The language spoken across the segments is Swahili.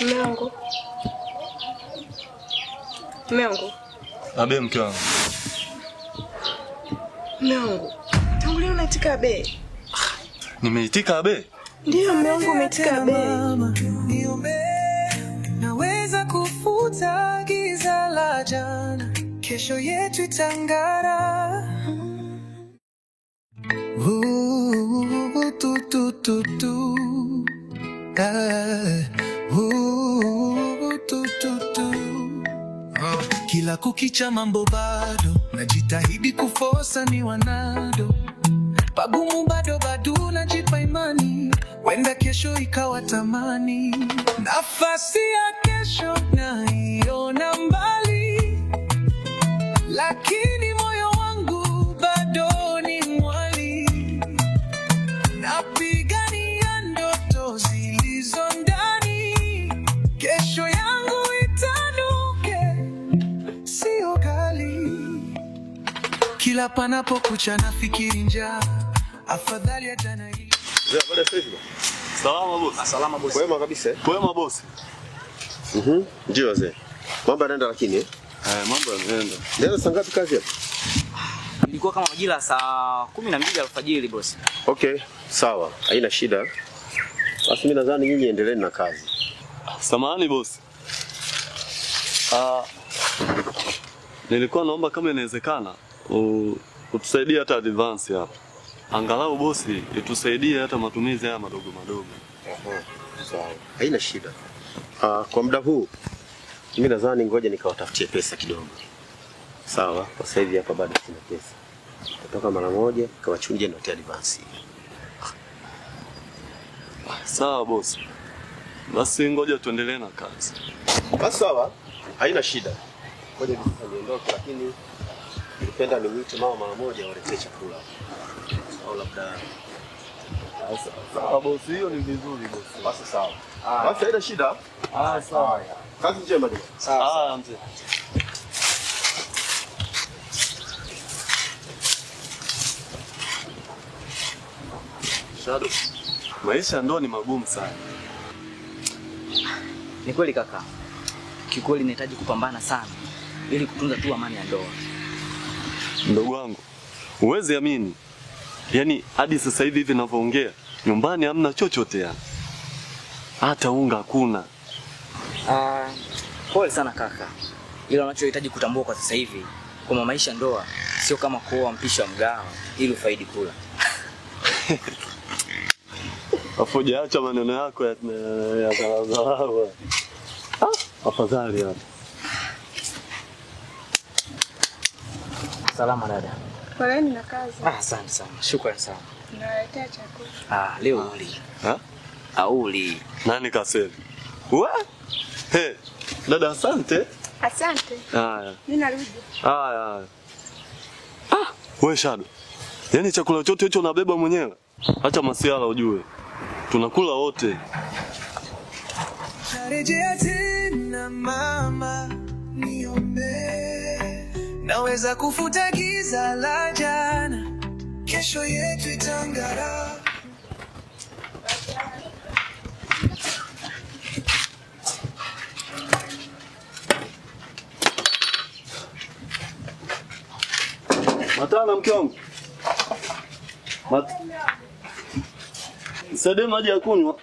Mume wangu. Mume wangu. Abe mke wangu. Mume wangu. Tangu leo unaitika abe? Nimeitika abe? Ndiyo mume wangu umeitika abe. Naweza kufuta giza la jana, kesho yetu itang'ara. Tu, tu, tu, tu. Tu, tu, tu. Kila kukicha mambo bado, najitahidi kufosa ni wanado pagumu bado bado, najipa imani, wenda kesho ikawa tamani. Nafasi ya kesho naiona mbali, lakini moyo wangu bado ni mwali. Napigania ndoto zilizo ndani, kesho yangu itanuke, sio kali. Kila panapokucha nafikiri njaa, afadhali ya jana hii. Salama bosi. Salama bosi. Kwema kabisa eh? Kwema bosi. Ndio wazee. Mambo yanaenda lakini eh? Eh, mambo yanaenda. Ndio saa ngapi kazi hapa? Ilikuwa kama majira saa 12 alfajiri bosi. Okay, sawa. Haina shida. Basi mimi nadhani nyinyi endeleeni na kazi. Samahani bosi. Nilikuwa naomba kama inawezekana utusaidie hata advance hapa. Angalau bosi itusaidie hata matumizi haya madogo madogo. Aha, sawa. Haina shida. Kwa muda huu mimi nadhani ngoja nikawatafutie pesa kidogo. Sawa, kwa sasa hivi hapa bado sina pesa. Kutoka mara moja kawachunje na advance. Sawa bosi. Basi ngoja tuendelee na kazi. Basi sawa, haina shida. Ngoja sasa niondoke, lakini nilipenda nimwite mama mara moja waletee chakula. Au labda Sawa bosi, hiyo ni vizuri bosi. Basi sawa. Basi haina shida. Sawa. Kazi njema jamani. Sawa mzee. Shadow, maisha ndo ni magumu sana. Ni kweli kaka. Kikweli nahitaji kupambana sana ili kutunza tu amani ya ndoa. Ndugu wangu, huwezi amini. Yaani hadi sasa hivi hivi ninavyoongea, nyumbani hamna chochote yani. Hata unga hakuna. Pole sana kaka. Ila unachohitaji kutambua kwa sasa hivi kwamba maisha ndoa sio kama kuoa mpishi wa mgahawa ili ufaidi kula. Afu hujaacha maneno yako ya dharau. Afadhali hapa. Salama dada. Poleni na kazi. Asante sana. Shukrani sana. Nawaletea chakula. Leo uli. Ha? Auli. Nani kasema? Wa? Hey, dada asante. Asante. Haya. Mimi narudi. Haya. We Shadow. Yaani chakula chote hicho unabeba mwenyewe? Acha masiala ujue. Tunakula wote. Narejea tena mama, niombe. Naweza kufuta giza la jana, kesho yetu itang'ara. Matana mke wangu. Nisaidie maji ya kunywa.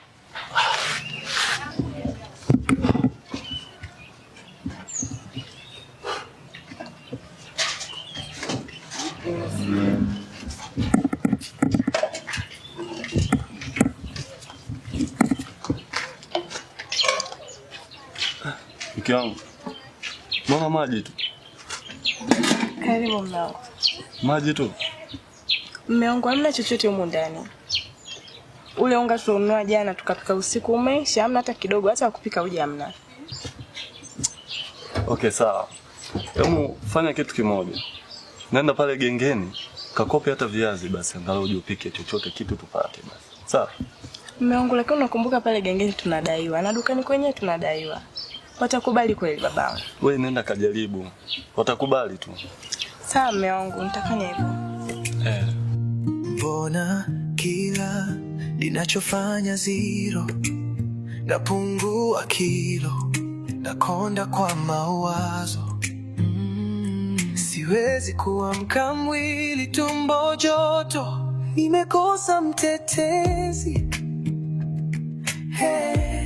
Mke wangu, mbona maji tu? Karibu mume wangu. Maji tu? Mume wangu, hamna chochote humu ndani. Ule unga tulionunua jana tukapika usiku umeisha, hamna hata kidogo, hata kupika uji hamna. Okay, sawa. Hebu fanya kitu kimoja. Nenda pale gengeni, kakope hata viazi basi, angalau uje upike chochote kitu tupate basi. Sawa? Mume wangu, lakini unakumbuka pale gengeni tunadaiwa na dukani kwenyewe tunadaiwa. Watakubali kweli babangu? Wewe nenda kajaribu. Watakubali tu. Sawa mume wangu, nitafanya hivyo. Mbona kila ninachofanya zero? Napungua kilo, nakonda kwa mawazo. Siwezi kuamka, mwili tumbo joto, nimekosa mtetezi. Hey,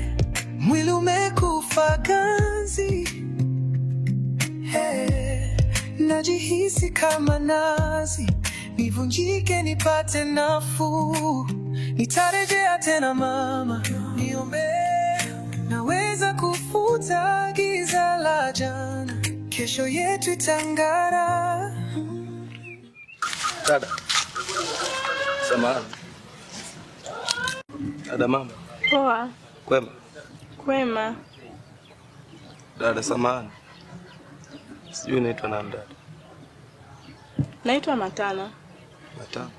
mwili umekufa ganzi. Hey, najihisi kama nazi, nivunjike nipate nafuu. Nitarejea tena mama, niombee, naweza kufuta giza la jana, kesho yetu itang'ara. Dada. Samahani. Dada mama. Poa. Kwema? Kwema. Dada samahani. Sijui unaitwa nani dada? Naitwa Matana. Matana.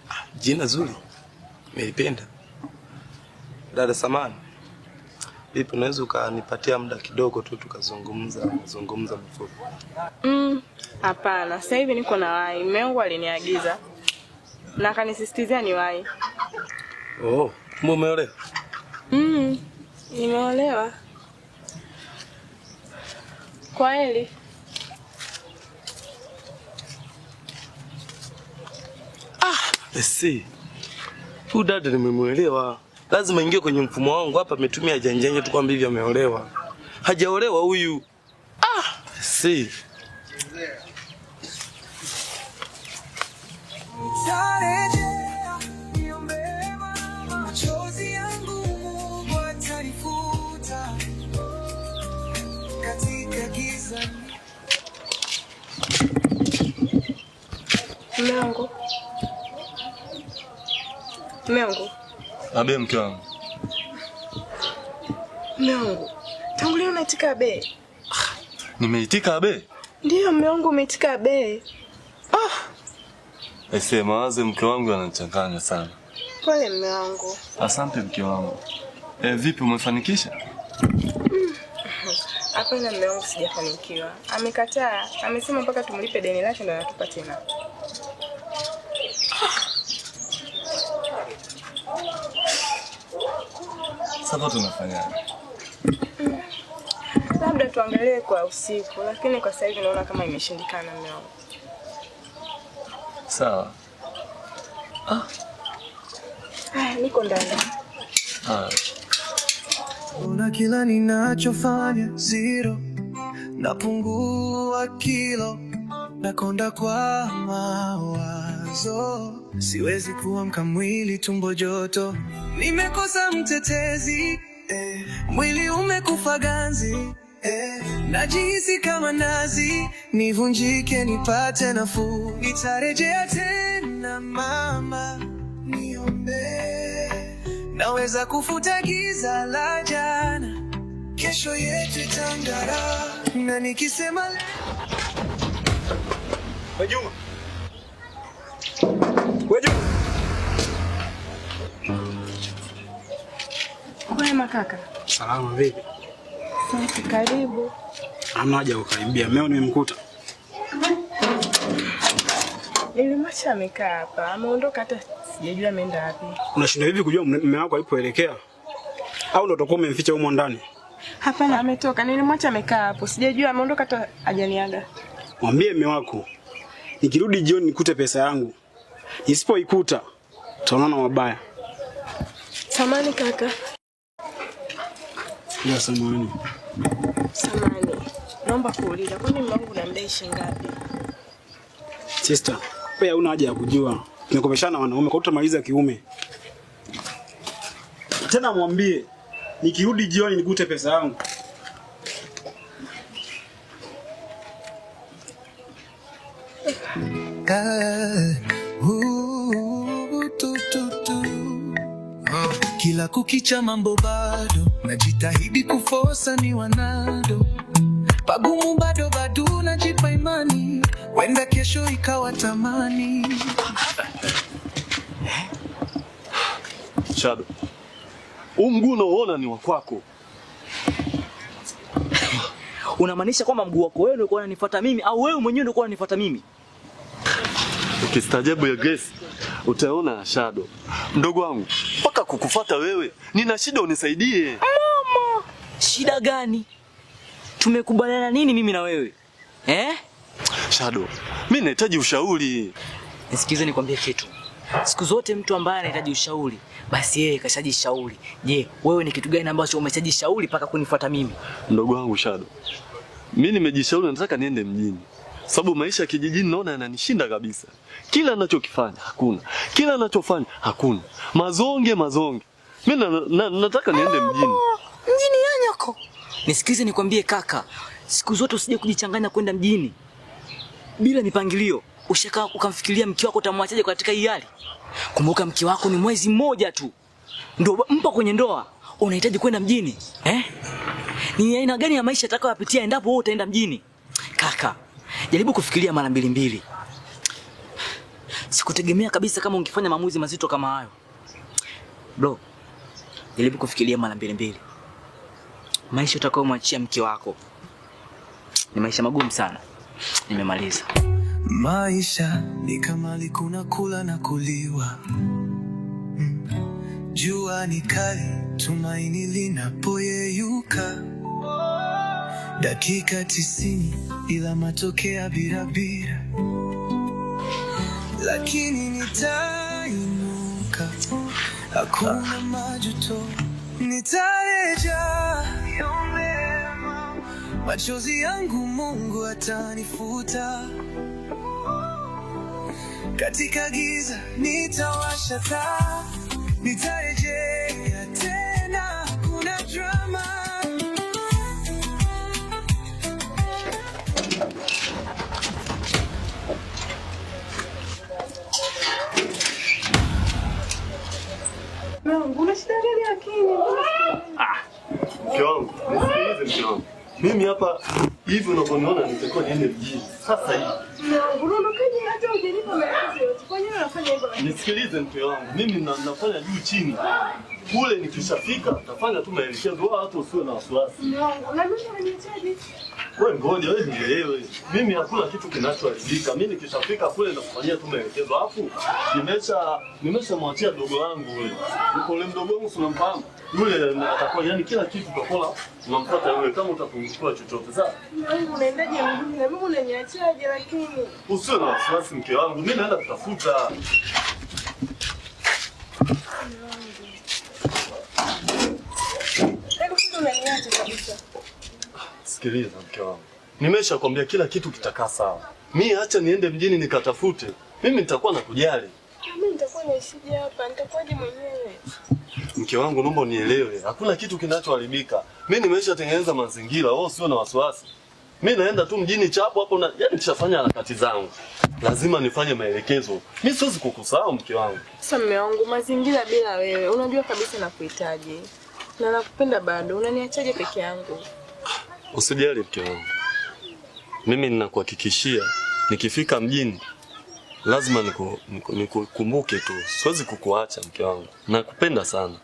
Ah, jina zuri. Nimeipenda. Dada samahani. Vipi, unaweza ukanipatia muda kidogo tu tukazungumza mazungumzo mafupi? Hapana, sasa hivi niko na wahi. Mume wangu aliniagiza na akanisisitizia niwahi. Oh, kumbe umeolewa? Nimeolewa. Kwa heri. Si. Huyu dada nimemuelewa. Lazima ingie kwenye mfumo wangu hapa, ametumia janjanja tu kwamba hivi ameolewa. Hajaolewa huyu. Ah, si. Nitarejea, niombee mama, machozi yangu Mungu atanifuta katika giza. Mume wangu. Mume wangu. Abe mke wangu. Mume wangu. Tangu leo unaitika be. Nimeitika abe? Ndiyo mume wangu umeitika be. Aisee, mawazo mke wangu yananichanganya sana. Pole mume wangu. Asante mke wangu. Vipi umefanikisha? Hapana mume wangu, sijafanikiwa. Amekataa, amesema mpaka tumlipe deni lake ndo anatupa tena. Sasa tunafanyaje? Labda tuangalie kwa usiku, lakini kwa sasa hivi naona kama imeshindikana mume wangu. Sawa. Haya, niko ndani. Ah. Ona kila ninachofanya zero, napungua kilo, nakonda kwa mawazo, siwezi kuamka, mwili tumbo joto, nimekosa mtetezi mwili umekufa ganzi najihisi kama nazi, nivunjike nipate nafuu, nitarejea tena mama, niombee, naweza kufuta giza la jana, kesho yetu itang'ara, na nikisema We Juma. We Juma. Kwema kaka. Salama vipi? Safi, karibu. Hamna haja ya kukaribia. Meo nimemkuta. Nilimwacha amekaa hapa, ameondoka hata sijajua ameenda wapi. Unashindwa hivi kujua mume wako alipoelekea? Au ndo utakuwa umemficha humo ndani? Hapana, ametoka. Nilimwacha amekaa hapo, sijajua ameondoka hata hajaniaga. Mwambie mume wako nikirudi jioni nikute pesa yangu. Nisipoikuta tutaonana mabaya. Samani kaka. Ya samani. Samani. Naomba kuuliza, kwani mume wangu unamdai shilingi ngapi? Sister, wewe huna haja ya kujua. Tumekopeshana wanaume kwa utamaliza kiume. Tena mwambie nikirudi jioni nikute pesa yangu. Tu, tu, tu. Kila kukicha mambo bado, najitahidi kufosa ni wanado, pagumu bado bado, najipa imani, wenda kesho ikawa tamani. Shado, huu mguu unaoona ni wa kwako. Unamaanisha kwamba mguu wako wewe ndio ulikuwa unanifuata mimi au wewe mwenyewe ndio ulikuwa unanifuata mimi? Ukistaajabu ya Grace, Utaona Shadow. Mdogo wangu, mpaka kukufuata wewe, nina shida unisaidie. Mama, shida gani? Tumekubaliana nini mimi na wewe? Eh? Shadow, mimi nahitaji ushauri. Nisikize nikwambie kitu. Siku zote mtu ambaye anahitaji ushauri, basi yeye kashajishauri. Je, wewe ni kitu gani ambacho umeshajishauri mpaka kunifuata mimi? Mdogo wangu Shadow, mimi nimejishauri, nataka niende mjini. Sababu maisha ya kijijini naona yananishinda kabisa. Kila ninachokifanya hakuna. Kila ninachofanya hakuna. Mazonge mazonge. Mimi nataka niende mjini. Mjini yanyoko. Nisikize nikwambie kaka, siku zote usije kujichanganya kwenda mjini bila mipangilio. Ushakaa ukamfikiria mke wako utamwachaje katika hii hali? Kumbuka mke wako ni mwezi mmoja tu ndio mpo kwenye ndoa, unahitaji kwenda mjini eh? Ni aina gani ya maisha atakayopitia endapo wewe utaenda mjini? Kaka, jaribu kufikiria mara mbili mbili. Sikutegemea kabisa kama ungefanya maamuzi mazito kama hayo. Bro, jaribu kufikiria mara mbili mbili. Maisha utakayomwachia mke wako ni maisha magumu sana. Nimemaliza. Maisha ni kama likuna kula na kuliwa. Jua ni kali, tumaini linapoyeyuka. Dakika 90 ila matokeo birabira, lakini nitainuka, hakuna majuto, nitarejea. Machozi yangu Mungu atanifuta. Katika giza nitawasha taa, nitarejea tena, hakuna drama. Mungu, una shida gani lakini? Mke wangu, nisikilize mke wangu. Mimi hapa hivi unavyoniona nitakuwa niende mjini sasa hivi. Mungu, unaondokaje hata hujanipa maelezo yote? Kwa nini unafanya hivyo? Nisikilize mke wangu, mimi nafanya juu chini. Kule nikishafika nitafanya tu maelekezo, wala hata usiwe na wasiwasi. Mungu, na mimi unanihitaji. Wewe ngoja, wewe nielewe. Mimi hakuna kitu kinachoharibika. Mimi nikishafika kule nakufanyia tu maelekezo. Alafu nimeshamwachia dogo wangu yule. Yuko yule mdogo wangu si unamfahamu? Yule atakuwa yani kila kitu tutakola unamfuata yule kama utapungukiwa chochote. Sawa? Mungu, unaendaje mjini na mimi unaniachaje lakini? Usiwe na wasiwasi mke wangu. Mimi naenda kutafuta. Hebu unaniacha kabisa. Sikiliza mke wangu. Nimeshakwambia kila kitu kitakaa sawa. Mimi acha niende mjini nikatafute. Mimi nitakuwa nakujali. Mimi nitakuwa naishije hapa? Nitakuwaje mwenyewe? Mke wangu naomba unielewe. Hakuna kitu kinachoharibika. Mimi nimeshatengeneza mazingira, wewe usiwe na wasiwasi. Mimi naenda tu mjini chapo hapo na yani nishafanya harakati zangu. Lazima nifanye maelekezo. Mimi siwezi kukusahau mke wangu. Sasa mume wangu, mazingira bila wewe, unajua kabisa nakuhitaji. Na nakupenda bado, unaniachaje peke yangu? Usijali mke wangu. Mimi ninakuhakikishia nikifika mjini lazima nikukumbuke tu. Siwezi kukuacha mke wangu. Nakupenda sana.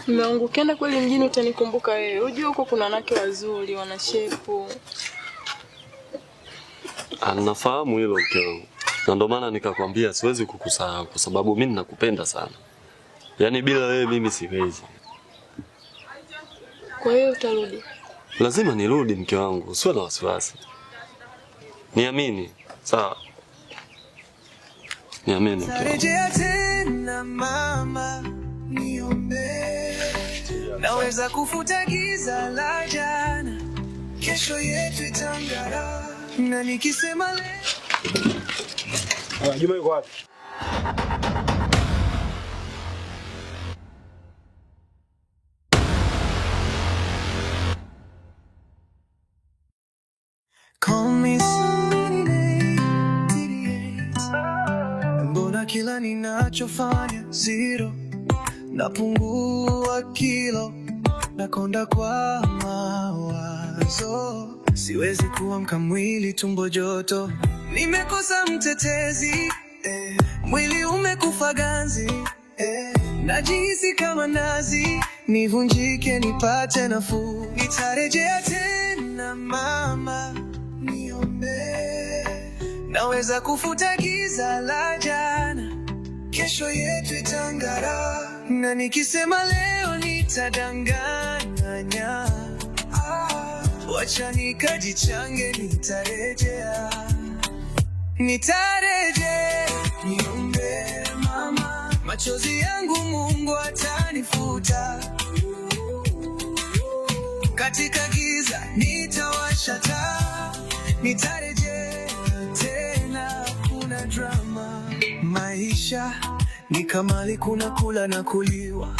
Mume wangu, ukienda kweli mjini utanikumbuka wewe. Unajua huko kuna wanawake wazuri, wana shepu. Nafahamu hilo mke wangu. Na ndio maana nikakwambia siwezi kukusahau kwa sababu mimi ninakupenda sana. Yaani bila wewe mimi siwezi. Kwa hiyo utarudi? Lazima nirudi mke wangu, usiwe na wasiwasi. Niamini, sawa? Niamini mke wangu. Tarejea tena mama, niombe. Naweza kufuta giza la jana, kesho yetu itang'ara. Na nikisema leo Juma yuko wapi? Call me 78. Mbona kila ninachofanya zero, napungua kilo, nakonda kwa mawazo. Siwezi kuamka mwili tumbo joto, nimekosa mtetezi mwili umekufa ganzi najihisi kama nazi, nivunjike nipate nafuu. Nitarejea tena mama, niombe. Naweza kufuta giza la jana, kesho yetu itang'ara, na nikisema leo nitadanganya. Ah, wacha nikajichange, nitarejea, nitarejea. Niombe mama, machozi yangu Mungu atanifuta. Katika giza nitawasha taa, nitarejea tena, kuna drama. Maisha ni kamari, kuna kula na kuliwa.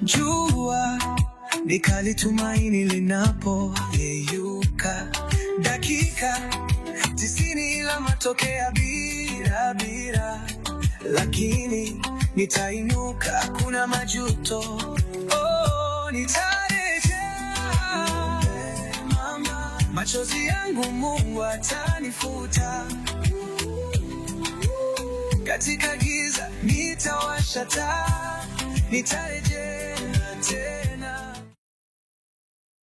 Jua ni kali, tumaini linapoyeyuka. Dakika 90 ila matokeo bila bila, lakini nitainuka, kuna majuto. Oh, nitarejea mama, machozi yangu Mungu atanifuta. Katika giza nitawasha taa, nitarejea.